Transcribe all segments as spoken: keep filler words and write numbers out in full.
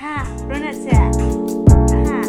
ꯍꯥ, ꯔꯣꯅꯠꯁꯦ? ꯍꯥ?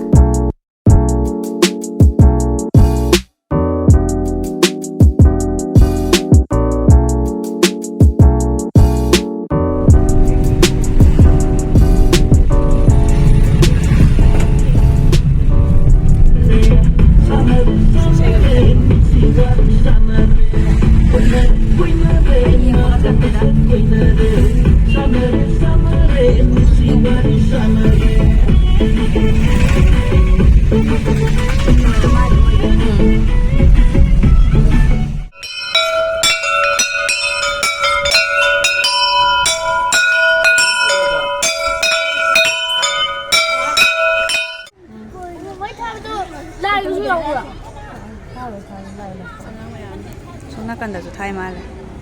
ꯁꯣꯝ ꯅꯥꯀꯟꯗꯁꯨ ꯊꯥꯏ ꯃꯥꯜꯂꯦ꯫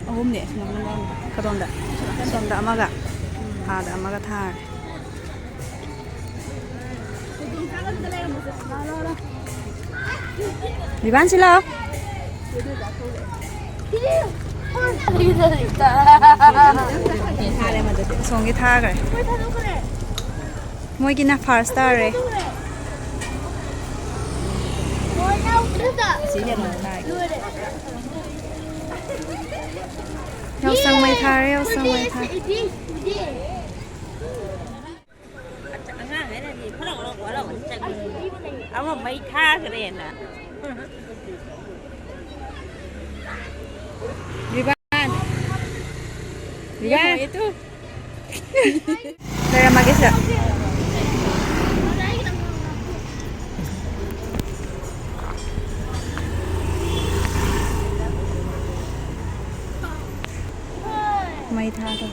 ꯑꯍꯨꯝꯅꯦ꯫ ꯀꯗꯣꯝꯗ? ꯁꯣꯝꯗ ꯑꯃꯒ, ꯑꯥꯗ ꯑꯃꯒ ꯊꯥꯔꯦ꯫ ꯕꯤꯕꯥꯟꯁꯤ ꯂꯥꯛꯑꯣ꯫ ꯑꯁꯣꯝꯒꯤ ꯊꯥꯈ꯭ꯔꯦ꯫ ꯃꯣꯏꯒꯤꯅ ꯐꯥꯔꯁ ꯇꯥꯔꯦ꯫ ꯌꯥꯎꯁꯪ ꯃꯩ ꯊꯥꯔꯦ, ꯌꯥꯎꯁꯪ ꯃꯩ ꯊꯥꯔꯦ꯫ ꯑꯉꯥꯡ ꯍꯥꯏꯅꯗꯤ ꯈꯔ ꯈꯔ ꯋꯥꯔꯝꯃꯅꯤ ꯆꯠꯈ꯭ꯔꯦ꯫ ꯑꯃ ꯃꯩ ꯊꯥꯈ꯭ꯔꯦꯅ꯫ ꯔꯤꯕꯥꯟ꯫ ꯔꯤꯕꯥꯟ꯫ ꯂꯩꯔꯝꯃꯒꯦ ꯁꯤꯗ꯫ ꯃꯩ ꯊꯥꯗꯣ꯫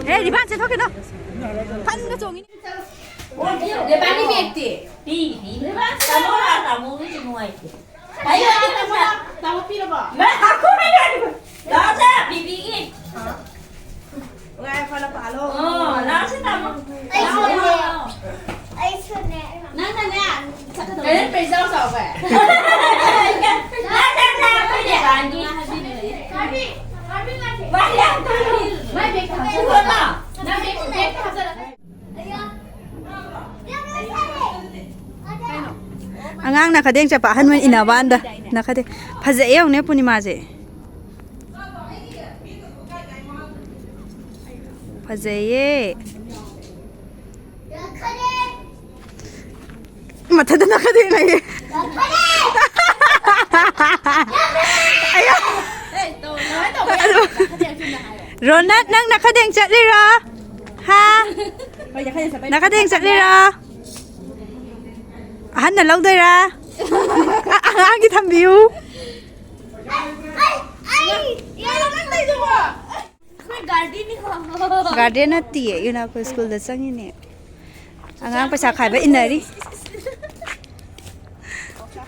ꯍꯦ, ꯔꯤꯕꯥꯟ ꯆꯦꯟꯊꯣꯛꯈꯤꯅꯣ꯫ ꯐꯟꯒ ꯆꯣꯡꯉꯤꯅꯦ꯫ ꯅꯦꯄꯥꯂꯤ ꯕꯦꯒꯇꯤ? ꯄꯤꯅꯤ, ꯄꯤꯅꯤ꯫ ꯇꯥꯃꯣ ꯂꯥꯛ, ꯇꯥꯃꯣꯒꯤꯁꯨ ꯅꯨꯡꯉꯥꯏꯇꯦ꯫ ꯍꯥꯏꯌꯣ, ꯑꯩ ꯄꯩꯁꯥ꯫ ꯇꯥꯃꯣ ꯄꯤꯔꯕꯣ? ꯂꯥꯛꯈꯣ ꯍꯥꯏꯔꯣ꯫ ꯂꯥꯛꯑꯣꯁꯦ, ꯕꯤꯕꯤꯒꯤ꯫ ꯉꯥꯏ ꯐꯅ ꯄꯥꯜꯂꯣ꯫ ꯑꯣ, ꯂꯥꯛꯑꯣꯁꯦ, ꯇꯥꯃꯣ꯫ ꯑꯩꯁꯨꯅꯦ꯫ ꯂꯥꯛꯑꯣ, ꯂꯥꯛꯑꯣ꯫ ꯑꯩꯁꯨꯅꯦ꯫ ꯅꯪꯅꯅꯦ, ꯆꯠꯀꯗꯧꯕ꯫ ꯀꯔꯤ ꯄꯩꯁꯥ ꯆꯥꯎꯕ? ꯂꯥꯛꯑꯣꯁꯦ, ꯂꯥꯛꯑꯣꯁꯦ, ꯑꯩꯈꯣꯏꯅꯦ꯫ ꯒꯥꯔꯤ, ꯒꯥꯔꯤ ꯂꯥꯛꯀꯦ꯫ ꯃꯥꯏ ꯕꯦꯒ ꯊꯝꯃꯣ꯫ ꯅꯪ ꯕꯦꯒ, ꯕꯦꯒ ꯊꯝꯃꯣ꯫ ꯑꯉꯥꯡꯅ ꯈꯗꯦꯡ ꯆꯠꯄ ꯑꯍꯟ ꯑꯣꯏꯅ ꯏꯟꯅꯕ ꯋꯥꯅꯤꯗ꯫ ꯅ ꯈꯗꯦꯡ ꯐꯖꯩꯌꯦ, ꯌꯦꯡꯉꯨꯅꯦ ꯄꯨꯔꯅꯤꯃꯥꯁꯦ꯫ ꯐꯖꯩꯌꯦ꯫ ꯃꯊꯟꯇ ꯅꯈꯗꯦꯡ ꯂꯩꯌꯦ꯫ ꯑꯌꯥ꯫ ꯑꯗꯨ, ꯔꯣꯅꯠ, ꯅꯪ ꯅꯈꯗꯦꯡ ꯆꯠꯂꯤꯔꯣ? ꯍꯥ? ꯅꯈꯗꯦꯡ ꯆꯠꯂꯤꯔꯣ? ꯑꯍꯟꯅ ꯂꯧꯗꯣꯏꯔꯥ? ꯑ-, ꯑꯉꯥꯡꯒꯤ ꯊꯝꯕꯤꯌꯨ꯫ ꯑꯩꯈꯣꯏ ꯒꯥꯔꯗꯦꯟꯅꯤꯀꯣ꯫ ꯒꯥꯔꯗꯦꯟ ꯅꯠꯇꯤꯌꯦ, ꯌꯨꯅꯥꯀꯣ ꯁ꯭ꯀꯨꯜꯗ ꯆꯪꯉꯤꯅꯦ꯫ ꯑꯉꯥꯡ ꯄꯩꯁꯥ ꯈꯥꯏꯕ ꯏꯟꯅꯔꯤ꯫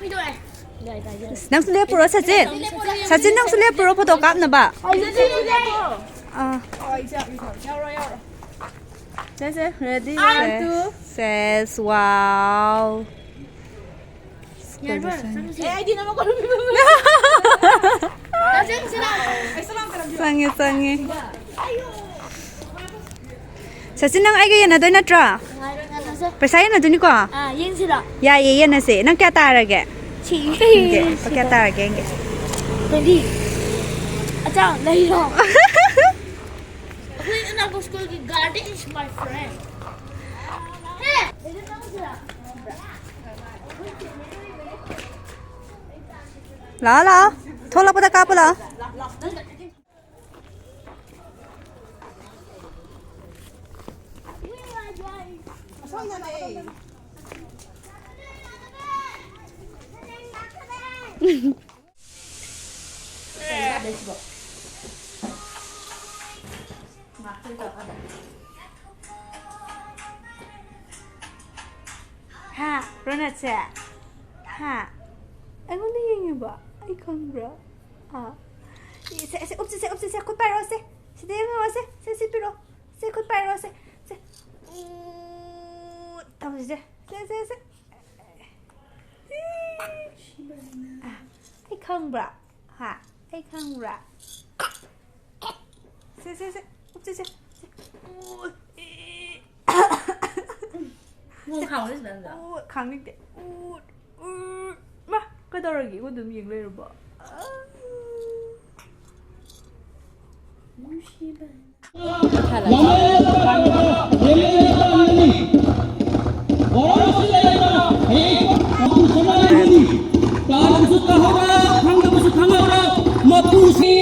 ꯀꯩꯗꯧꯔꯦ? ꯅꯪꯁꯨ ꯂꯦꯞꯄꯨꯔꯣ, ꯁꯆꯤꯟ꯫ ꯁꯆꯤꯟ, ꯅꯪꯁꯨ ꯂꯦꯞꯄꯨꯔꯣ, ꯐꯣꯇꯣ ꯀꯥꯞꯅꯕ꯫ ꯑꯥ꯫ ꯁꯦ, ꯁꯦ, ready, one, two꯫ ꯁꯦꯁ, wow꯫ ꯌꯥꯔꯕ? ꯆꯪꯉꯁꯦ꯫ ꯑꯦ, ꯑꯩꯗꯤ ꯅꯃ ꯀꯣꯜ ꯆꯪꯉꯁꯤ ꯂꯥꯛꯑꯣ꯫ ꯆꯪꯉꯦ, ꯆꯪꯉꯦ꯫ ꯁꯆꯤꯟ, ꯅꯪ ꯑꯩꯒ ꯌꯦꯟꯅꯗꯣꯏ ꯅꯠꯇ꯭ꯔꯣ? ꯉꯥꯏꯔꯣ, ꯉꯥꯏꯔꯣꯁꯦ꯫ ꯄꯩꯁꯥ ꯌꯦꯟꯅꯗꯣꯏꯅꯤꯀꯣ? ꯑꯥ, ꯌꯦꯡꯁꯤꯔꯣ? ꯌꯥꯏꯌꯦ, ꯌꯦꯟꯅꯁꯦ꯫ ꯅꯪ ꯀꯌꯥ ꯇꯥꯔꯒꯦ? ꯁꯤ꯫ ꯌꯦꯡꯒꯦ, ꯂꯨꯄꯥ ꯀꯌꯥ ꯇꯥꯔꯒꯦ ꯌꯦꯡꯒꯦ꯫ ꯀꯔꯤ? ꯑꯆꯥ, ꯂꯩꯔꯣ꯫ ꯑꯩꯈꯣꯏ ꯑꯅꯛꯄ ꯁ꯭ꯀꯨꯜꯒꯤ ꯒꯥꯔꯗꯦꯟ is my friend꯫ ꯍꯦ! ꯂꯥꯛꯑꯣ, ꯂꯥꯛꯑꯣ꯫ ꯊꯣꯛꯂꯛꯄꯗ ꯀꯥꯞꯄꯨ ꯂꯥꯛꯑꯣ꯫ ꯑꯁꯣꯝꯗꯅꯦ꯫ ꯍꯥ, ꯔꯣꯅꯠꯁꯦ? ꯍꯥ? ꯑꯩꯉꯣꯟꯗ ꯌꯦꯡꯉꯤꯕ? ꯑꯩ ꯈꯪꯕ꯭ꯔꯥ? ꯍꯥ? ꯁꯦ, ꯁꯦ, ꯎꯞꯁꯤ, ꯁꯦ, ꯎꯞꯁꯤ, ꯁꯦ, ꯈꯨꯠ ꯄꯥꯏꯔꯣ, ꯁꯦ꯫ ꯁꯤꯗ ꯌꯦꯡꯉꯣ, ꯁꯦ, ꯁꯦ, ꯁꯤ ꯄꯤꯔꯣ꯫ ꯁꯦ, ꯈꯨꯠ ꯄꯥꯏꯔꯣ, ꯁꯦ, ꯁꯦ꯫ ꯎ, ꯇꯧꯁꯤ, ꯁꯦ, ꯁꯦ, ꯁꯦ, ꯁꯦ꯫ ꯑ, ꯑꯩ ꯈꯪꯕ꯭ꯔꯥ? ꯍꯥ? ꯑꯩ ꯈꯪꯕ꯭ꯔꯥ? ꯁꯦ, ꯁꯦ, ꯁꯦ꯫ ꯎꯞꯁꯦ, ꯁꯦ꯫ ꯁꯦ꯫ ꯎ, ꯏ꯫ ꯃꯣꯟ ꯈꯥꯡꯉꯨꯅꯦ ꯁꯤꯗ, ꯁꯤꯗ꯫ ꯎ, ꯈꯥꯡꯅꯤꯡꯗꯦ꯫ ꯎ, ꯎ꯫ ꯃꯥ, ꯀꯩꯗꯧꯔꯒꯦ? ꯑꯩꯉꯣꯟꯗ ꯑꯗꯨꯝ ꯌꯦꯡ ꯂꯩꯔꯕꯣ? ꯑ꯫ ꯅꯨꯡꯁꯤꯕ꯫ ꯇꯥꯕꯁꯨ ꯇꯥꯍꯧꯔꯣ, ꯈꯪꯗꯕꯁꯨ ꯈꯪꯍꯧꯔꯣ, ꯃꯄꯨꯁꯤ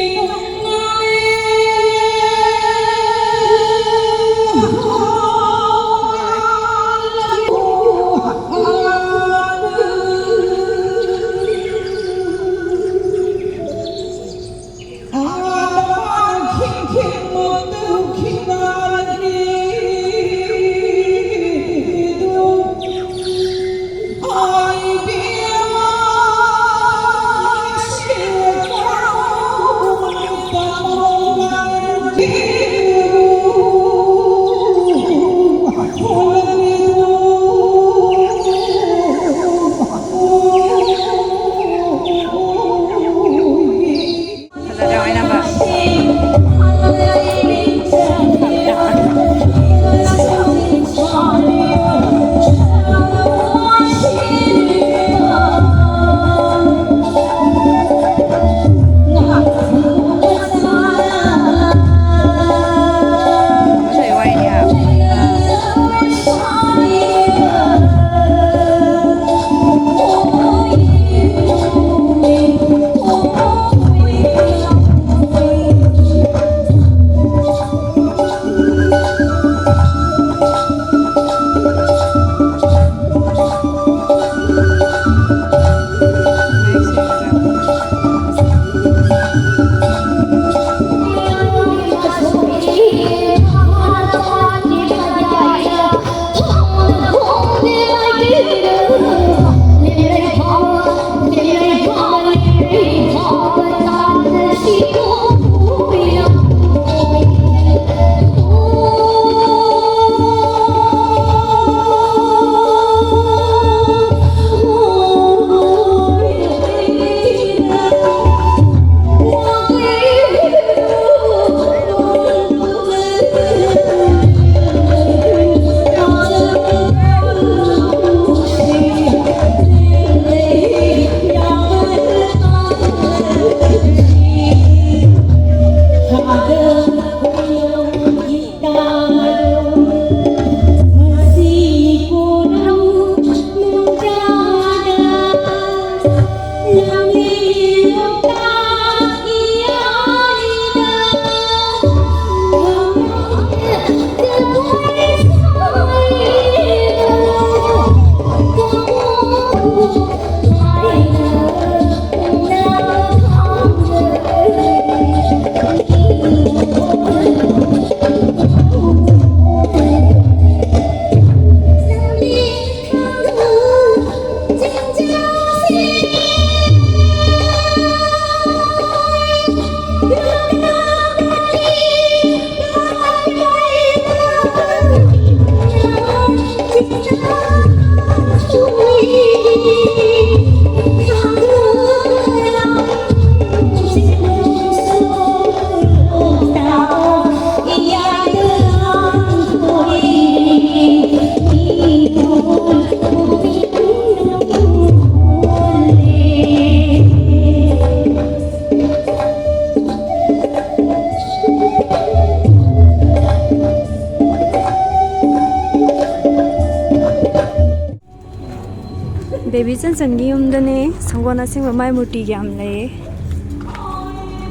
ꯕꯦꯕꯤ ꯆꯟꯆꯟꯒꯤ ꯌꯨꯝꯗꯅꯦ꯫ ꯁꯪꯒꯣꯜ ꯑꯁꯦꯡꯕ ꯃꯥꯏ ꯃꯨꯔꯇꯤꯒ ꯌꯥꯝ ꯂꯩꯌꯦ꯫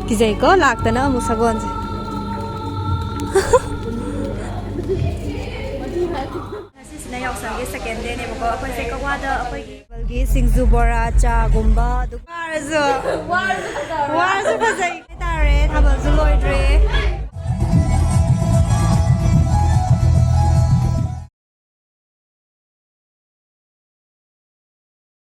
ꯀꯤꯖꯩꯀꯣ ꯂꯥꯛꯇꯅ ꯑꯃꯨꯛ ꯁꯒꯣꯜꯁꯦ꯫ ꯉꯁꯤꯁꯤꯅ ꯌꯥꯎꯁꯪꯒꯤ second dayꯅꯦꯕꯀꯣ꯫ ꯑꯩꯈꯣꯏꯁꯦ ꯀꯛꯋꯥꯗ ꯑꯩꯈꯣꯏꯒꯤ ꯁꯤꯡꯖꯨ, ꯕꯣꯔꯥ, ꯆꯥꯒꯨꯝꯕ ꯑꯗꯨ ꯋꯥꯔꯁꯨ, ꯋꯥꯔꯁꯨ ꯐꯖꯩ ꯍꯥꯏꯇꯥꯔꯦ꯫ ꯊꯥꯕꯜꯁꯨ ꯂꯣꯏꯗ꯭ꯔꯦ꯫